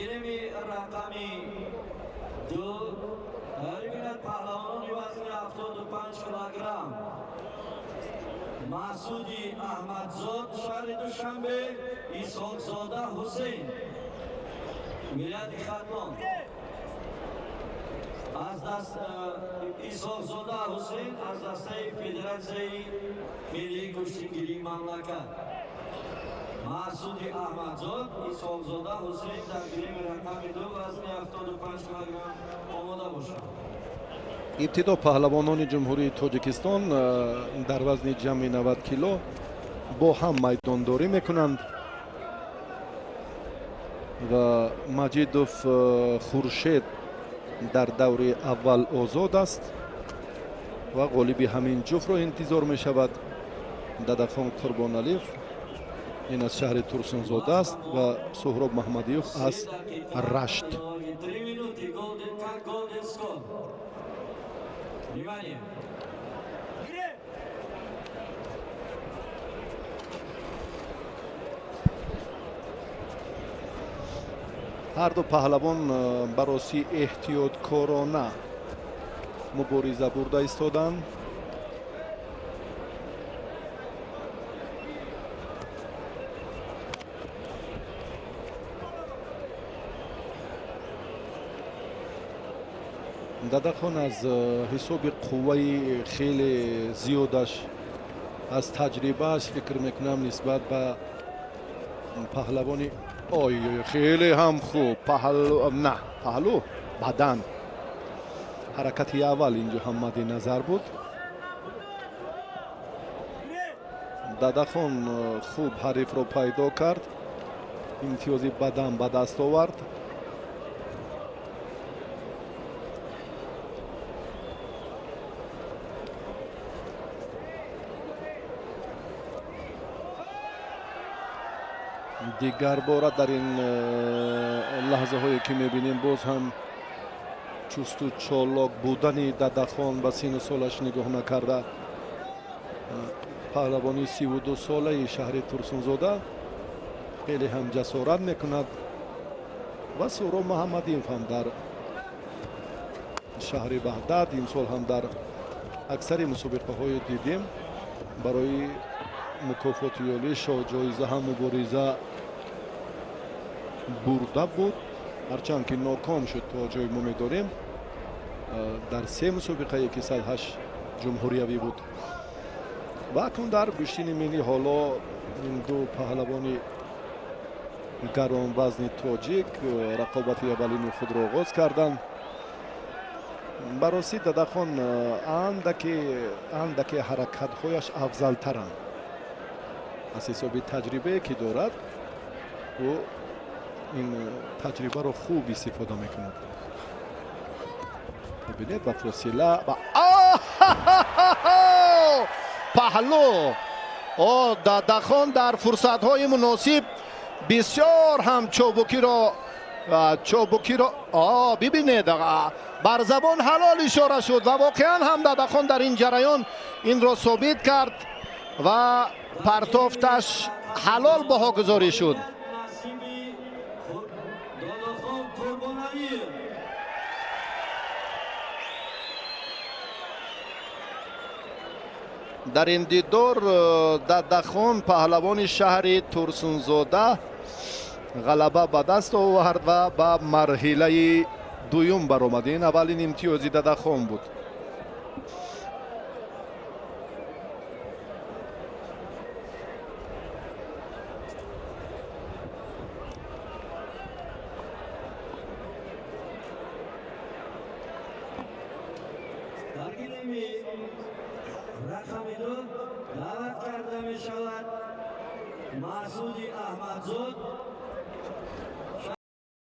Гилеми рақами 2 тайёрӣ паҳлавонони вазни 75 килограмм Маъсуди Аҳмадзод, шаҳри Душанбе, Исҳоқзода Ҳусейн, вилояти Хатлон. Аз даст Исҳоқзода Ҳусейн аз дастаи Федератсияи миллии гӯштингирии мамлакат. Маъсуди Аҳмадзод, Исҳоқзода Ҳусейн дар гилеми рақами 2 вазни 75 килограмм омода бошанд. Ибтидо паҳлавонони Ҷумҳурии Тоҷикистон дар вазни ҷамъи 90 кило бо ҳам майдондорӣ мекунанд ва Маҷидов Хуршед дар даври аввал озод аст ва ғолиби ҳамин ҷуфтро интизор мешавад. Дадахон Қурбоналиев ин аз шаҳри Турсунзода аст ва Суҳроб Маҳмадиев аз Рашт. 3 минуты, golden, как golden score. Внимание! Ҳар ду паҳлавон бароси эҳтиёткорона мубориза бурда истоданд. Дадахон аз ҳисоби қувваи хеле зиёдаш, аз таҷрибааш фикр мекунам нисбат ба паҳлавони ой, хеле ҳам хуб паҳлу, на паҳлу, бадан. Ҳаракати аввал инҷо ҳам мадди назар буд. Дадахон хуб ҳарифро пайдо кард, имтиёзи бадан ба даст овард. Дигар бора дар ин лаҳзаҳое ки мебинем, боз ҳам чусту чолок будани Дадахон ба сину солаш нигоҳ накарда, паҳлавони 32-солаи шаҳри Турсунзода хеле ҳам ҷасорат мекунад ва Суҳроб Маҳаммадиев ҳам дар шаҳри Ваҳдат имсол ҳам дар аксари мусобиқаҳое дидем барои мукофоти ёлӣ шоҳҷоиза ҳам мубориза бурда буд, ҳарчанд ки ноком шуд. То ҷои мо медорем дар се мусобиқае ки сатҳаш ҷумҳуриявӣ буд. Ва акнун дар гӯштини миллӣ ҳоло ин ду паҳлавони гаронвазни тоҷик рақобати аввалини худро оғоз карданд. Баросӣ Дадахон андаке ҳаракатҳояш афзалтаранд. Аз ҳисоби таҷрибае ки дорад, ӯ ин таҷрибаро хуб истифода мекунад. Бибинед, ба фосила ва паҳлу. О, Дадахон дар фурсатҳои муносиб бисёр ҳам чобукиро бибинед, бар забон ҳалол ишора шуд ва воқеан ҳам Дадахон дар ин ҷараён инро собит кард ва партофташ ҳалол баҳогузорӣ шуд. Насиби Додахон Қурбоналиев. Дар ин дидор Дадахон паҳлавони шаҳри Турсунзода ғалаба ба даст овард ва ба марҳилаи дуюм баромад. Ин аввалин имтиёзи Дадахон буд. Дар гилеми рақами 2 даъват карда мешавад Маъсуди Аҳмадзод,